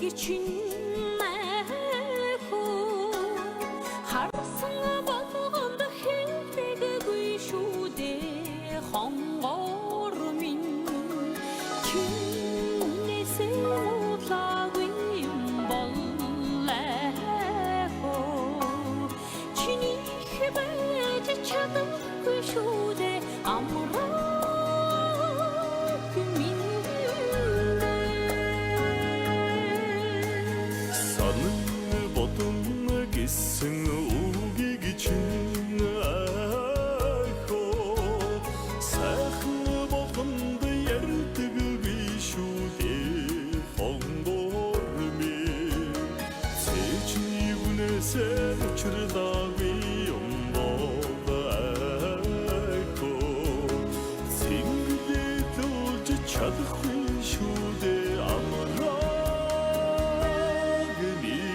Чинь хөө харсан болгонд хэлдэггүй шүү дээ, хонгор минь. Чинээсээ уудлаагүй юм бол хөө чинийх байж чадахгүй шүү дээ, амраг минь. Санан бодно гэсэн үгийг чинь ахоо сайхан болгонд ярьдаг биш үү дээ, хонгор минь. Цэжний үнээсээ учрлаагүй юм бол ахоо цэнгэлдүүлж чадахгүй шүү дээ, амраг минь.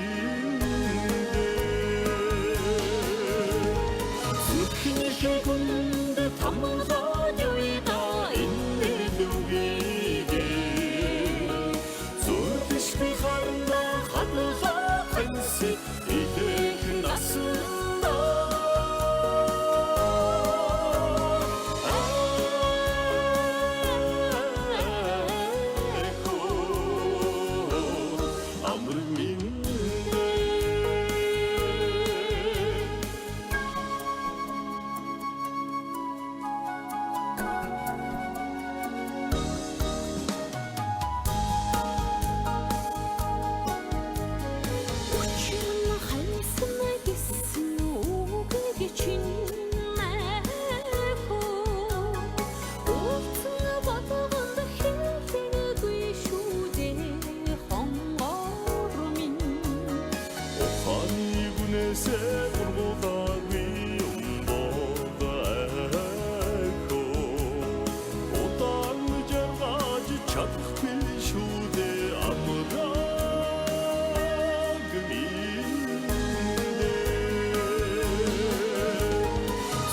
Зүрхний хүнд тамлаад явъя энэ нүгийг. Зүрхний харна хадлаа ханси идэх насанда. Амраг минь. Өчн хансан гэсэн үгийг чинь хөө үлдсэн болгонд хэлдэггүй шүү дээ, хонгор минь. Ухааны гүнээсээ гургуулаагүй юм бол айхоо удаан жаргаж чадахгүй шүү дээ, амраг минь.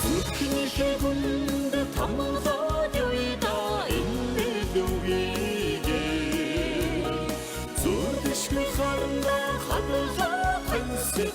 Зүрхний хүнд тамлаад явъя энэ Нүгийг зүрхний харна хадлаа ханси.